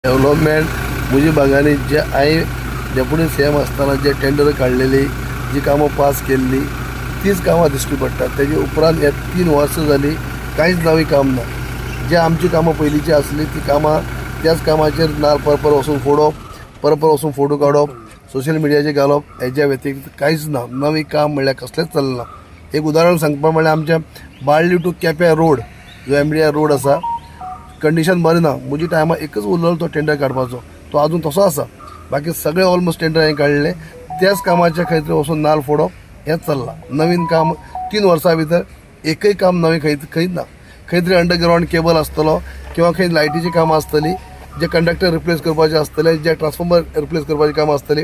Development म्हज्या भागांनी जे हांवें डेप्युटी सी एम आसतना जे टेंडर काडलेली, जी कामां पास केल्ली, तीच कामां दिश्टी पडटात. तेजे उपरांत हे 3 वर्सां जालीं, कांयच नवें काम ना. जे आमची कामां पयलींची आसली ती कामां, त्याच कामाचेर नाल परत परत वचून फोडप, परत परत वचून फोटो काडप, सोशल मिडियाचेर घालप, हेज्या व्यतिरिक्त कांयच ना. नवें काम म्हणल्यार कसलेंच चलना. एक उदाहरण सांगपा म्हणल्यार आमच्या बाळ्ळी टू केप्यां रोड, जो एमडीआर रोड आसा, कंडिशन बरें ना. म्हज्या टायमार एकच उरलेलो तो टेंडर काडपाचो, तो आजून तसो आसा. बाकी सगळे ऑलमोस्ट टेंडर हांवें काडले. त्याच कामाचें खंय तरी वचून नाल फोडप हेंच चल्लां. नवीन काम 3 वर्सां भितर एकय काम नवें खंय खंयच ना. खंय तरी अंडरग्रावंड केबल आसतलो किंवा खंय लायटीची कामां आसतली, जे कंडक्टर रिप्लेस करपाचे आसतले, जे ट्रान्सफॉर्मर रिप्लेस करपाची कामां आसतली,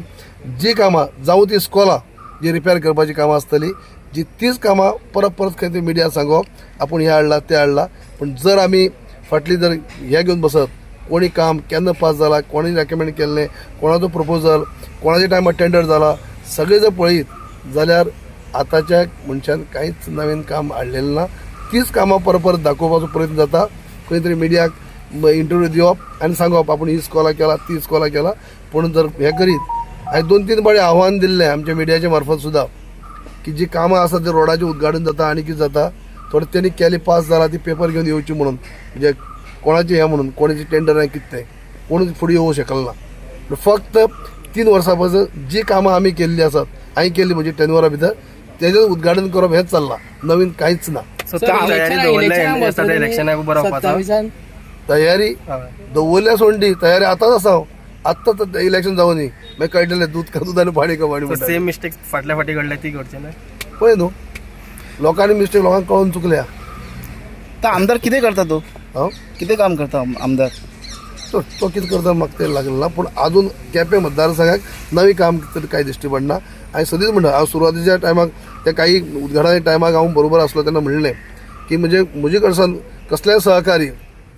जी कामां जावं ती इस्कोलां जी रिपेर करपाची कामां आसतली, जी तीच कामां परत परत खंय तरी मिडिया सांगप, आपूण हें हाडलां, तें हाडलां. पूण जर आमी फाटली जर हें घेवन बसत, कोणी काम केन्ना पास जाला, कोणी रेकमेंड केल्लें, कोणाचो प्रपोजल, कोणाच्या टायमार टेंडर जाला, सगळें जर पळयत जाल्यार आतांच्या मनशान कांयच नवीन काम हाडलेलें ना. तीच कामां परत परत दाखोवपाचो प्रयत्न जाता. खंय तरी मिडियाक इंटरव्यू दिवप आनी सांगप, आपूण ही इस्कोलां केला, ती इस्कोलां केला. पूण जर हें करीत, हांवें दोन तीन फावटी आव्हान दिल्लें आमच्या मिडियाच्या मार्फत सुद्दां की जी कामां आसा ते रोडाचें उद्घाटन जाता आनी कितें जाता, थोडे तेणी केली, पास जाला, ती पेपर घेवन येवची म्हणून, म्हणजे कोणाचें हें म्हणून, कोणाचें टेंडर आनी कितें तें, कोणूच फुडें येवंक शकल ना. फक्त 3 वर्सां पासून जी कामां आमी केल्ली आसात, हांवें केल्ली म्हणजे टेन भितर, तेजें उद्घाटन करप हेंच चल्लां, नवीन कांयच ना. सो तयारी दवरल्या सध्या इलेक्शनाक उबो रावपाचो? 27. तयारी दवरल्या सोडली, तयारी आतांच आसा हांव. आत्ताच इलेक्शन जावं न्ही, मागीर कळटलें दूद का दूद आनी पाणी का पाणी म्हणटा. सेम मिस्टेक फाटल्या फाटी घडल्या ती करचे ना. पळय न्हू, लोकांनी मिस्टेक लोकांक कळून चुकल्या. तर आमदार कितें करता तो? हां. कितें काम करता आमदार? तो तो कितें करता म्हाका तें लागलें ना, पूण आजून केपें मतदारसंघाक नवीं काम तरी कांय दिश्टी पडना. हांवें सदींच म्हणटा, हांव सुरवातीच्या टायमाक त्या काही उद्घाटनाच्या टायमाक हांव बरोबर आसलो तेन्ना म्हणलें की म्हणजे म्हजे कडल्यान कसलेंय सहकार्य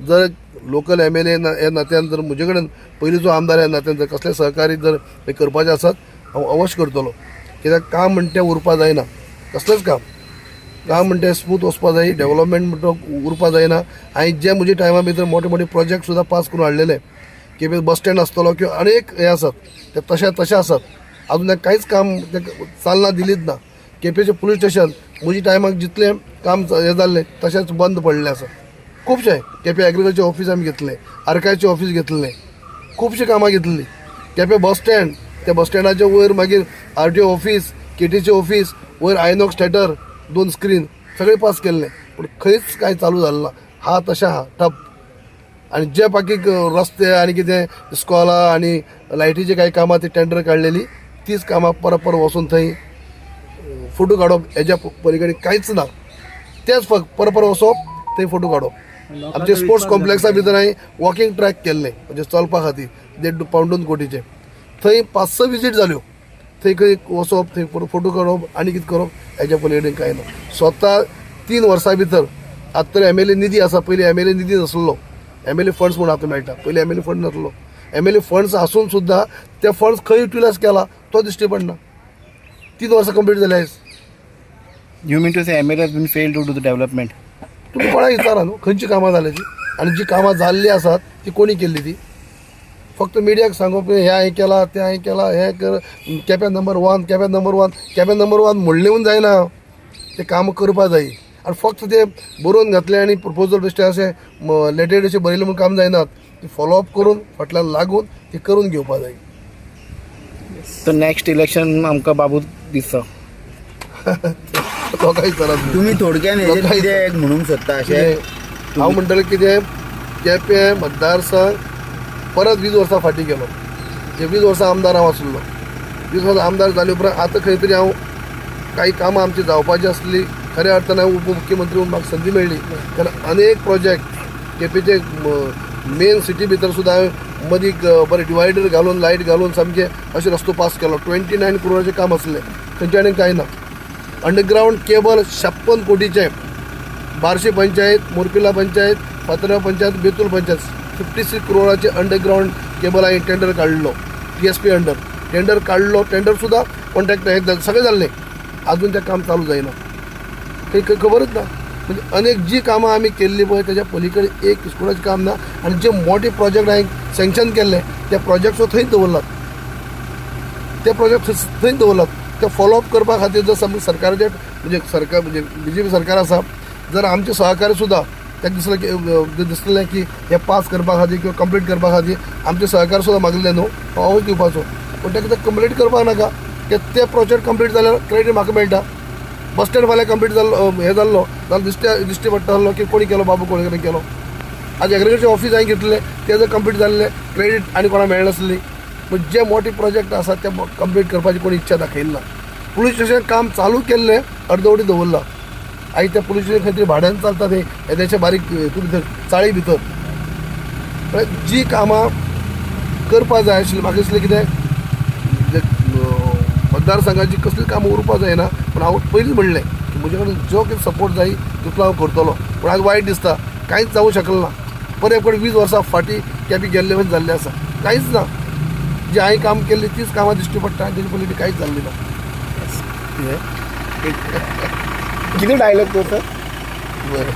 जर लोकल एमएलए ह्या नात्यान जर म्हजे कडेन, पयलींचो आमदार ह्या नात्यान जर कसलें सहकार्य जर हें करपाचें आसत, हांव अवश्य करतलो. कित्याक काम म्हणटा तें उरपा जायना. कसलेंच काम, काम म्हणटा तें स्मूथ वचपा जाय, डेव्हलपमेंट म्हणटा उरपा जायना. आनी जे म्हज्या टायमा भितर मोठे मोठे प्रोजेक्ट सुद्दां पास करून हाडलेले, केपें बस स्टँड आसतलो किंवा अनेक हे आसात, ते तशे तशे आसात. अजून तें कांयच काम तें चालना दिलीच ना. केपेंचें पुलीस स्टेशन म्हज्या टायमाक जितलें काम हें जाल्लें तशेंच बंद पडलें आसा. खुबशें केपें एग्रीकल्चर ऑफीस आमी घेतलें, आर्कायचे ऑफीस घेतलें, खुबशीं कामां घेतलेलीं. केपें बस स्टँड, त्या बस स्टँडाच्या वयर मागीर आरटीओ ऑफीस, केटीचे ऑफीस, वयर आयनॉक्स थिएटर, दोन स्क्रीन सगळें पास केल्लें, पूण खंयच कांय चालू जालें ना. हा तशें आहा ठप. आनी जे बाकी रस्ते आनी कितें इस्कोलां आनी लायटीचीं कांय कामां ती टेंडर काडलेली, तीच कामां परत परत वचून थंय फोटो काडप, हेज्या पलीकडे कांयच ना. तेच फक्त परत परत वचप, थंय फोटो काडप. आमचे स्पोर्ट्स कॉम्प्लेक्सा भितर हांवें वॉकिंग ट्रॅक केल्लें, म्हणजे चलपा खातीर, देड पावण दोन कोटीचे. थंय पांच स विजीट जाल्यो. थंय खंय वचप, थंय फोटो काडप आनी कितें करप, हेज्या पलीकडेन कांय ना. स्वता 3 वर्सां भितर आतां तर एमएलए निधी आसा, पयलीं एमएलए निधी नासलो. एमएलए फंड्स म्हणून आतां मेळटा, पयलीं एमएलए फंड नासलो. एमएलए फंड्स आसून सुद्दां ते फंड्स खंय युटिलायज केला तो दिश्टी पडना. 3 वर्सां कंप्लीट जाले आयज. You mean to say MLA has been fail to do the development? तुमी कोणाक विचारा न्हू, खंयची कामां जाल्या ती आनी जी कामां जाल्लीं आसात ती कोणी केल्ली ती. फक्त मिडियाक सांगप, हें हांवें केलां, तें हांवें केलां, हें कर, Quepem number one, Quepem number one, Quepem number one म्हणलें म्हूण जायना, तें काम करपा जाय. आनी फक्त ते बरोवन घातलें आनी प्रपोजल बेश्टें अशें लेटेड अशें बरयलें म्हूण काम जायना. ती फॉलोअप करून, फाटल्यान लागून ती करून घेवपा जाय. तर नेक्स्ट इलेक्शन आमकां बाबू दिसता. लोकांक विचारात. तुम्ही थोडक्यान हेजेर लोकांक कितें एक म्हणूंक सोदता अशें? हांव म्हणटलें कितें, केपें मतदारसंघ परत 20 वर्सां फाटीं गेलो. जे 20 वर्सां आमदार हांव आसलो, 20 वर्सां आमदार जाले उपरांत आतां खंय तरी हांव काही कामां आमची जावपाची आसली. खऱ्या अर्थान हांव उपमुख्यमंत्री म्हणून म्हाका संदी मेळ्ळी, कारण अनेक प्रोजेक्ट केपेंचे मेन सिटी भितर सुद्दां हांवें मदीं बरें डिवायडर घालून, लायट घालून सामकें अशें रस्तो पास केलो. 29 करोडाचें काम आसलें, खंयच्या आनी कांय ना. अंडरग्रावंड केबल 56 कोटीचें, बार्शी पंचायत, मोरपिर्ला पंचायत, फातर्डा पंचायत, बेतूल पंचायत, 56 करोडाचे अंडरग्रावंड केबल हांवें टेंडर काडलो, टीएसपी अंडर टेंडर काडलो. टेंडर सुद्दां कॉन्ट्रॅक्ट हे सगळें जाल्लें, अजून तें काम चालू जायना. खंय खंय खबरच ना. म्हणजे अनेक जी कामां आमी केल्ली पळय, तेज्या पलीकडे एक इस्कोलाचें काम ना. आनी जे मोठे प्रोजेक्ट हांवें सँक्शन केल्ले ते प्रोजेक्ट थंयच दवरलात, ते प्रोजेक्ट थंयच दवरलात. ते फॉलोअप करपा खातीर जर समज सरकाराचे म्हणजे सरकार म्हणजे बीजेपी सरकार आसा, जर आमचे सहकार्य सुद्दां ताका दिसलें की दिसलें की हे पास करपा खातीर किंवा कंप्लीट करपा खातीर आमचे सहकार्य सुद्दां मागलें न्हू, हांवूच दिवपाचो. पूण ताका ते कंप्लीट करपाक नाका की ते प्रोजेक्ट कंप्लीट जाल्यार क्रेडीट म्हाका मेळटा. बस स्टँड फाल्यां कंप्लीट जाल्लो, हें जाल्लो जाल्यार दिश्टी दिश्टी पडटा आहलो की कोणी केलो, बाबू कोणी केलो. आज एग्रीकल्चर ऑफीस हांवें घेतलें, तें जर कंप्लीट जाल्लें क्रेडीट आनी कोणाक मेळनासली. पूण जे मोठे प्रोजेक्ट आसा ते कंप्लीट करपाची कोणी इच्छा दाखयली ना. पुलीस स्टेशन काम चालू केल्लें अर्दवटी दवरलां. आयज त्या पुलीस स्टेशन खंय तरी भाड्यान चलता तें येदेशे बारीक हितून भितर चाळी भितर. म्हळ्यार जी कामां करपा जाय आशिल्ली, म्हाका दिसलें कितें म्हणजे मतदारसंघाची कसलीं कामां उरपा जायना. पूण हांव पयलींच म्हणलें की म्हजे कडेन जो कितें सपोर्ट जाय तितलो हांव करतलो. पूण आज वायट दिसता, कांयच जावूं शकलें ना. परत एक फावट 20 वर्सां फाटीं केपें गेल्ले भशेन जाल्लें आसा. कांयच ना, जी हांवें काम केल्ली तीच कामां दिश्टी पडटा आनी तेजे पयलीं कांयच जाल्लें ना. कितें डायलॉग तो सर? बरें.